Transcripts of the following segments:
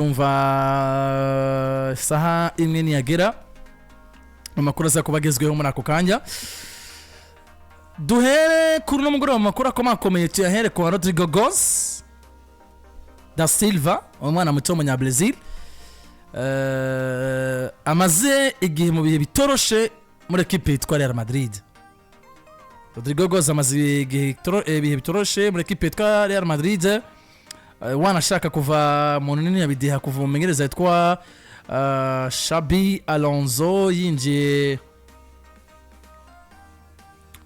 Umva, isaha 1 niyagera, amakuru aza kuba agezweho muri ako kanya. Duhere kuri uno mugoroba, amakuru akomakomeye tuyahere kwa Rodrygo Goes da Silva, umwana muto w'umunyabrazil amaze igihe mu bihe bitoroshe muri ekipe yitwa Real Madrid. Rodrygo Goes amaze ibihe bitoroshe muri ekipe yitwa Real Madrid. Wanashaka kuva mu nini yabidiha kuva umumenyereza yitwa Xabi Alonso yinjiye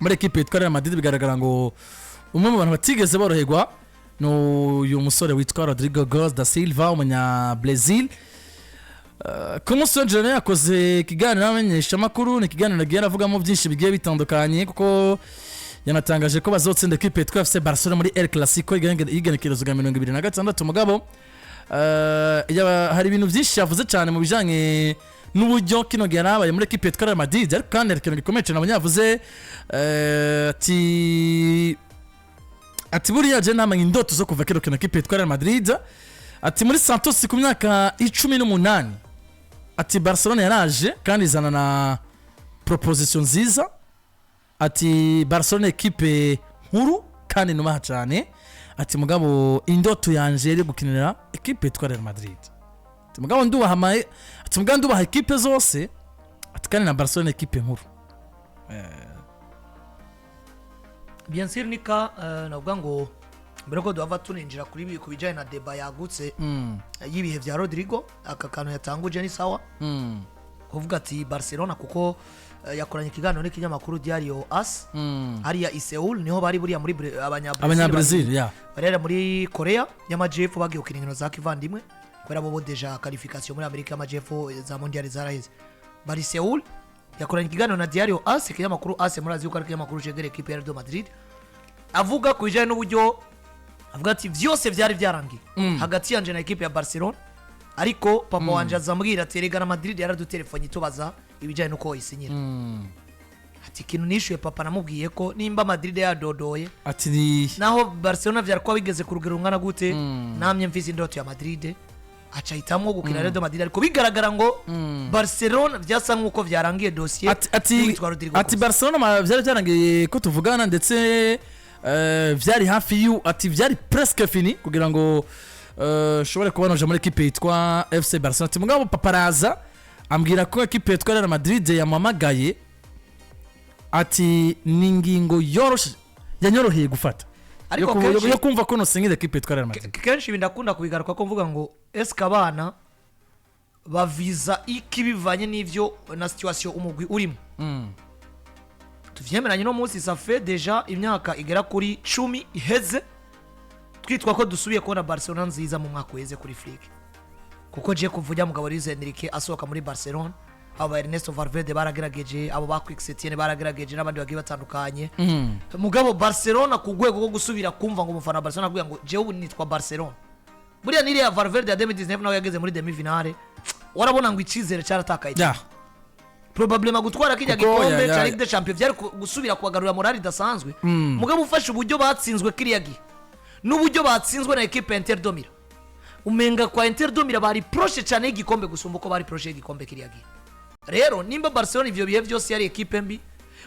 muri ekipe yitwa Real Madrid, bigaragara ngo umwe mu bantu batigeze boroherwa ni uyu musore witwa Rodrygo Goes da Silva, umunya Brazil. Ku munsi w'ejo rero yakoze ikiganiro n'abamenyeshamakuru. Ni ikiganiro agiye aravugamo byinshi bigiye bitandukanye, kuko yanatangaje ko bazotsinda ekipe yitwa FC Barcelona muri El Clasico y'igenekerezo rya 26. Mugabo hari ibintu byinshi yavuze cyane mu bijyanye n'uburyo kino gihe yarabaye muri ekipe yitwa Real Madrid. Ariko kandi hari ikintu gikomeye cyane abonye yavuze, ati buriya je namanye indoto zo kuva kino kino ekipe yitwa Real Madrid. Ati muri Santos ku myaka 18, ati Barcelona yaraje kandi izana na proposition nziza. Ati Barcelona ekipe nkuru kandi nubaha cyane. Ati mugabo indoto yanje yari gukinira ekipe yitwa Real Madrid. Ati mugabo ndubaha ati mugabo ndubaha ekipe zose. Ati kandi na Barcelona ekipe nkuru. Bien sûr, nika navuga ngo mbere ko duhava tuninjira kuri ku bijyanye na débat yagutse y'ibihe bya Rodrygo, aka kantu yatanguje ni sawa, kuvuga ati Barcelona, kuko yakoranye ikiganiro n'ikinyamakuru Diario As hariya i Seoul, niho bari buriya muri Abanyabrazil ya. Bari hariya muri Korea y'Amajyepfo, bagiye gukina inkino za kivandimwe, kubera bo déjà qualification muri Amerika y'Amajyepfo za Mondial zaraheze. Bari Seoul, yakoranye ikiganiro na Diario As, ikinyamakuru As murazi yuko ari ikinyamakuru cegera ekipe ya Real Madrid. Avuga ku bijyanye n'uburyo, avuga ati vyose vyari byarangiye hagati yanje na ekipe ya Barcelona, ariko papa wanje azambwira ati erega na Madrid yaradutelefone itubaza ibijyanye n'uko wayisinyira. Ati ikintu nishuye papa, namubwiye ko nimba Madrid yadodoye, ati ni naho Barcelona vyari kuba bigeze ku rugero rungana gute, namye mfise indoto ya Madrid. Aca ahitamwo gukina Real Madrid, ariko bigaragara ngo Barcelona vyasa nk'uko vyarangiye dossier ati y'uwitwa Rodrygo ati Goes. Barcelona vyari byarangiye ko tuvugana, ndetse vyari hafi yu, ati vyari presque fini kugira ngo nshobore kuba noja muri ekipe yitwa FC Barcelona. Ati mugabo papa araza ambwira ko ekipe yitwa Real Madrid yamuhamagaye. Ati ni ingingo yoroshe yanyoroheye gufata Ariko yo kumva ko nosinyira ekipe yitwa Real Madrid. Kenshi ibi ndakunda kubigaruka ko mvuga ngo eske abana baviza iki bivanye n'ivyo na situation umugwi urimo? Tuvyemeranye, no munsi ça fait déjà imyaka igera kuri 10 iheze twitwa ko dusubiye kubona Barcelona nziza mu mwaka uheze kuri Flick, kuko je kuva ujya mugabo Luis Enrique asohoka muri Barcelona, abo ba Ernesto Valverde baragerageje, abo ba Quique Setien baragerageje, n'abandi bagiye batandukanye. Mugabo Barcelona ku rwego rwo gusubira kumva ngo umufana wa Barcelona avuga ngo jewe ubu nitwa Barcelona, buriya niriya Valverde ya 2019 nawe yageze muri demi finale, warabona ngo icyizere cyaratakaye. Probablement gutwara kijya Kuko gikombe cya Ligue des Champions byari gusubira kubagarura morale idasanzwe. Mugabo ufashe uburyo batsinzwe kiriya gihe n'uburyo batsinzwe na equipe ya Inter de Milan, umenga kwa Inter de Milan bari proche cyane y'igikombe gusumba uko bari proche y'igikombe kiriya gihe. Rero nimba Barcelona ivyo bihe byose yari ekipe mbi,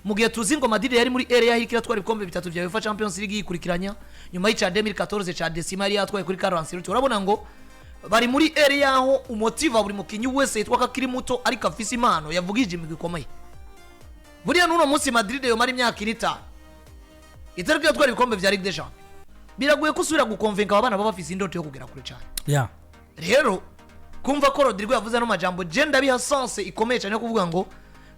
mu gihe tuzi ngo Madrid yari muri ère yaho iratwara ibikombe bitatu vya UEFA Champions League yikurikiranya nyuma y'ica 2014 ca décima yari yatwaye kuri Carlo Ancelotti, urabona ngo bari muri ère yaho umotiva buri mukinyi wese yitwa ko akiri muto ariko afise impano yavugije imigwi ikomeye. Buriya n'uno munsi Madrid yomara imyaka ine, 5 itariko iratwara ibikombe vya Ligue des Champions, biragoye ko usubira gukonvenka aba bana baba bafise indoto yo kugera kure cyane. Rero kumva ko Rodrygo yavuze ano majambo, je ndabiha sens ikomeye cyane yo kuvuga ngo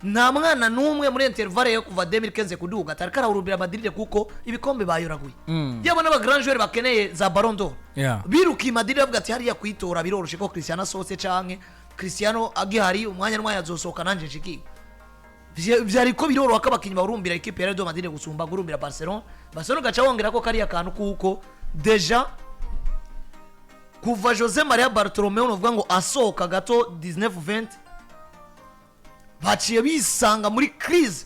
nta mwana n'umwe muri intervalle yo kuva 2015 kuduga atari karahurumbira Madrid, kuko ibikombe bayoraguye, yaba n'aba grand joueur bakeneye za Ballon d'Or birukiye Madrid, bavuga ati hariya kuyitora biroroshe ko Cristiano asohotse canke Cristiano agihari, umwanya n'umwanya azosohoka nanje nshikiwe. Vyari ko biroroha ko abakinyi bahurumbira ikipe ya Real Madrid gusumba gurumbira Barcelona. Barcelona gaca wongera ko kariya kantu kuko déjà kuva Jose Maria Bartolomeu novuga ngo asohoka gato 19-20, baciye bisanga muri crise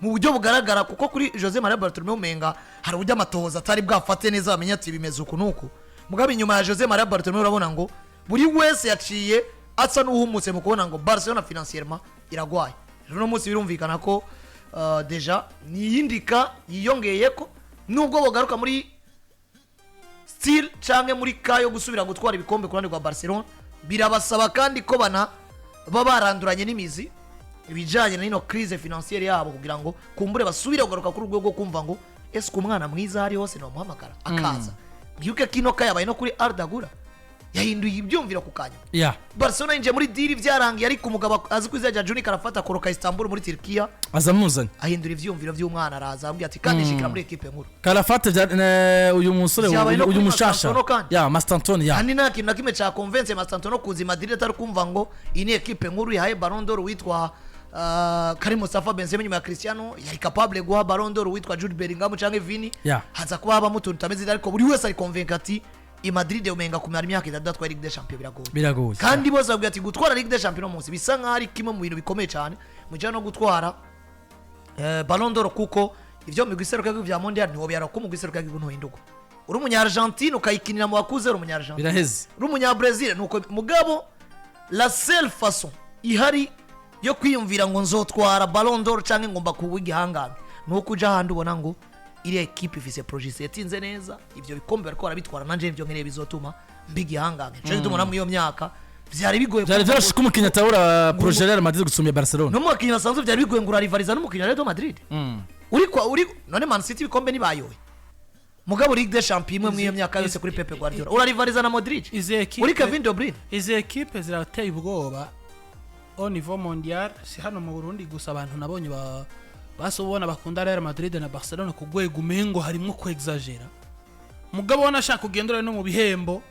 mu buryo bugaragara, kuko kuri Jose Maria Bartolomeu umenga hari uburyo amatohoza atari bwafate neza, bamenye ati bimeze uku nuku. Mugabo inyuma ya Jose Maria Bartomeu, urabona ngo buri wese yaciye asa n'uhumutse mu kubona ngo Barcelona financièrement iragwaye. Rero uno munsi birumvikana ko déjà ni iyindi ka yiyongeye ko nubwo bogaruka muri style canke muri ka yo gusubira gutwara ibikombe ku ruhande rwa Barcelona, birabasaba kandi ko bana baba baranduranye n'imizi ibijanye na ino crise financière yabo, kugira ngo kumbure basubire kugaruka kuri urwego rwo kumva ngo ese umwana mwiza hari hose namuhamagara akaza. Mwibuke ko ino ka yabaye no kuri Arda Güler, yahinduye ibyumviro ku kanyuma. Barcelona yinjiye muri deal byarangiye, ariko umugabo azi ko izina rya Juni karafata koroka Istanbul muri Turkiya, aza amuzanye. Ahindura ivyumviro by'umwana, araza arambwira ati kandi shikira muri ekipe nkuru. Karafate uyu musore Vyabaye no uyu kuri mushasha. Mastantuono kandi. Ya, Mastantuono ya. Kandi nta kintu na kimwe cya convaincre Mastantuono kuza i Madrid atari kumva ngo iyi ni ekipe nkuru yahaye Ballon d'Or witwa Karim Mustafa Benzema nyuma ya Cristiano, yari capable guha Ballon d'Or witwa Jude Bellingham canke Vini. Haza kuba habamo utuntu tutameze neza, ariko buri wese ari convaincu ati i Madrid umenga kumara imyaka 6 atwaye Ligue des Champions biragoye. Biragoye. Kandi bose bavuga ati gutwara Ligue des Champions uno munsi bisa nkaho ari kimwe mu bintu bikomeye cyane mu gihe no gutwara Ballon d'Or, kuko ivyo mu giseruka vya Mondial ntiwobyara ko mu giseruka ntuhindurwa. Uri umunya Argentine ukayikinira mu bakuze, uri umunya Argentine. Biraheze. Uri umunya Brazil nuko. Mugabo la seule façon ihari yo kwiyumvira ngo nzotwara Ballon d'Or canke ngomba kuba igihangange nuko uja ahandi ubona ngo iriya ekipe ifise projet yatinze neza, ivyo bikombe bariko barabitwara, nanje nivyo nkeneye bizotuma mba igihangange. Nico gituma namwe iyo myaka vyari bigoye Byari kumva byoroshye ko umukinnyi atabura projet Real Madrid gusumbya Barcelona. No mu bakinnyi basanzwe byari bigoye ngo urarivariza n'umukinnyi wa Real Madrid uri kwa uri none Man City ibikombe ntibayoye, mugabo Ligue des Champions imwe mw'iyo myaka yose kuri Pep Guardiola urarivariza na Modric, Izi ekipe uri Kevin De Bruyne. Izi ekipe zirateye ubwoba au niveau mondial, si hano mu Burundi gusa. Abantu nabonye ba basi ubona bakunda Real Madrid na Barcelona ku rwego umengo harimwo ku exagera, mugabo ubona ashaka kugendera no mu bihembo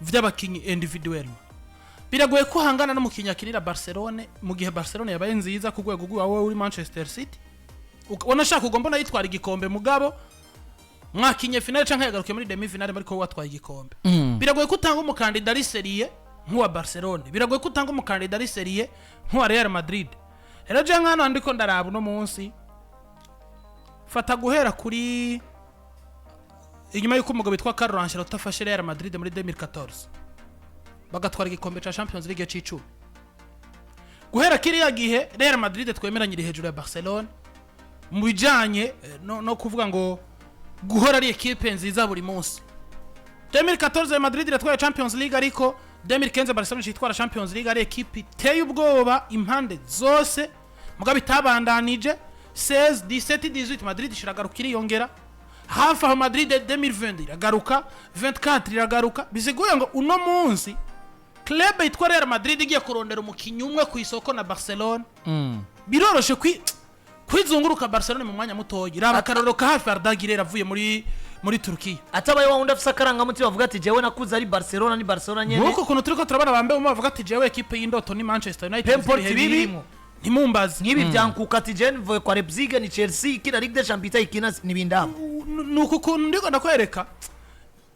vy'abakinyi individuel, biragoye ko uhangana n'umukinyi akinira Barcelone mu gihe Barcelone yabaye nziza ku rwego rw'iwawe uri Manchester City. Ubona ashaka ugomba unayitwara igikombe, mugabo mwakinye finale canke yagarukiye muri demi finale ariko wowe watwaye igikombe. Biragoye ko utanga umukandida ari sérieux nk'uwa Barcelone, biragoye ko utanga umukandida ari sérieux nk'uwa Real Madrid. Rero je nk'hano ndiko ndaraba uno munsi, fata guhera kuri inyuma y'uko umugabo witwa Carlo Ancelotti afashe Real Madrid muri 2014 bagatwara igikombe ca Champions League c'icumi, guhera kiriya gihe Real Madrid twemeranye iri hejuru ya Barcelone mu bijanye no kuvuga ngo guhora ari ekipe nziza buri munsi. 2014 Madrid iratwaye Champions League, ariko 2015 Barcelona itwara Champions League ari ekipe iteye ubwoba impande zose, mugabo itabandanije. 16, 17, 18 Madrid ishiragaruka iriyongera hafi aho. Madrid 2020 iragaruka, 24 iragaruka. Bisiguye ngo uno munsi club yitwa Real Madrid igiye kurondera umukinnyi umwe ku isoko na Barcelona, biroroshe kwizunguruka Barcelona mu mwanya mutoya. Raba akarorero ka hafi, Arda Güler avuye muri Turkiya. Atabaye wa wundi afise akarangamutima bavuga ati jewe nakuze ari Barcelona, ni Barcelona nyene. Nk'uko ukuntu turiko turabona bambe umwe bavuga ati jewe ekipe y'indoto ni Manchester United, Peu importe ibihe biri, ibirimo. ntimumbaze. Nk'ibi byankuka ati jewe mvuye kwa Leipzig, ni Chelsea ikina Ligue des Champions, ikina nibindabo. Ni uku kuntu ndiko ndakwereka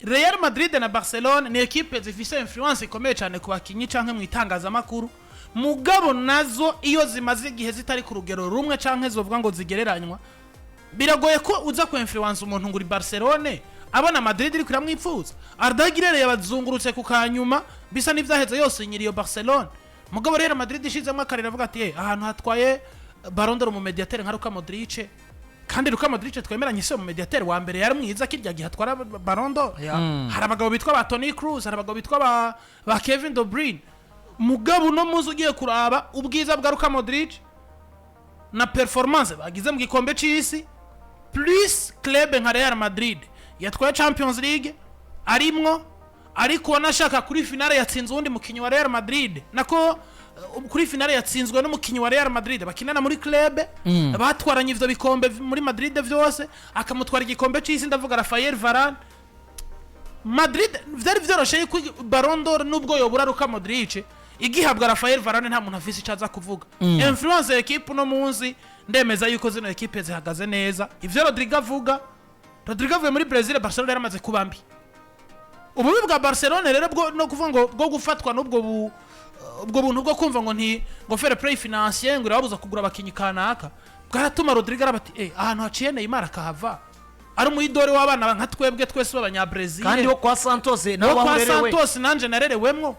Real Madrid na Barcelone ni ekipe zifise influence ikomeye cyane ku bakinyi canke mu itangazamakuru, mugabo nazo iyo zimaze igihe zitari ku rugero rumwe canke zovuga ngo zigereranywa, biragoye ko uza ku influence umuntu ngo uri Barcelone abona Madrid iriko iramwipfuza. Arda Güler yabazungurutse ku kanyuma bisa n'ivyaheze yose nyiri iyo Barcelone, mugabo Real Madrid ishizemo akarira avuga ati: "Eh, ahantu hatwaye Ballon d'Or mu médiateur nka Luka Modric." Kandi Luka Modric twemeranye se mu médiateur wa mbere yari mwiza kirya gihe atwara Ballon d'Or. Hari abagabo bitwa ba Toni Kroos, hari abagabo bitwa ba Kevin De Bruyne, mugabo uno munsi ugiye kuraba ubwiza bwa Luka Modric na performance bagize mu gikombe c'isi, plus club nka Real Madrid yatwaye Champions League arimwo, ariko wanashaka kuri finale yatsinze uwundi mukinyi wa Real Madrid, nako kuri finale yatsinzwe n'umukinyi wa Real Madrid bakinana muri club, batwaranye ivyo bikombe muri Madrid vyose, akamutwara igikombe c'isi, ndavuga Rafael Varane. Madrid vyari vyoroshe yuko Ballon d'Or nubwo yobura Luka Modric igihabwa Rafael Varane, nta muntu afise ico aza kuvuga. Influence ya equipe uno munsi, ndemeza yuko zino equipe zihagaze neza. Ivyo Rodrigo avuga, Rodrigo avuye muri Brazil, Barcelona yaramaze kuba mbi. Ububi bwa Barcelona rero bwo no kuvuga ngo bwo gufatwa n'ubwo ubwo buntu bwo kumva ngo nti ngo fair play financier ngo irababuza kugura abakinyi kanaka, bwaratuma Rodrigo araba ati: "Eh, ahantu haciye Neymar akahava." Ari umu idole w'abana nka twebwe twese b'Abanyabrezil. Kandi wo kwa Santos nawe Wo kwa wahurerewe. Santos nanje narerewemwo,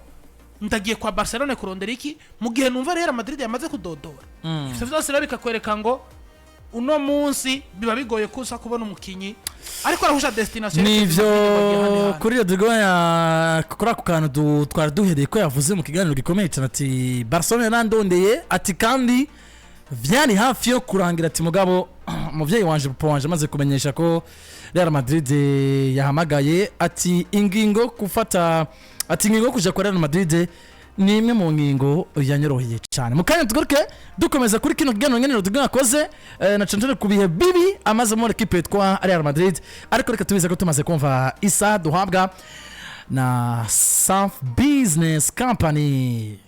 ndagiye kwa Barcelone kurondera iki mu gihe numva Real Madrid yamaze kudodora? Ivyo vyose rero bikakwereka ngo uno munsi biba bigoye kusa kubona umukinyi ariko arahusha destination yerekeza Nivyo. Madrid ngo agiye ahandi hantu. Kuri Rodrigo ya kuri ako kantu twari duhereye ko yavuze mu kiganiro gikomeye cyane ati Barcelona yarandondeye, ati kandi vyari hafi yo kurangira, ati mugabo umuvyeyi wanje, papa wanje, amaze kumenyesha ko Real Madrid yahamagaye, ati ingingo gufata, ati ingingo yo kuja kwa Real Madrid ni imwe mu ngingo yanyoroheye cyane. Mu kanya tugaruke dukomeza kuri kino kiganiro nyene Rodrigo yakoze, na cane cane ku bihe bibi amaze muri ekipe yitwa Real Madrid. Ariko reka tubize ko tumaze kumva isaha duhabwa na South Business Company.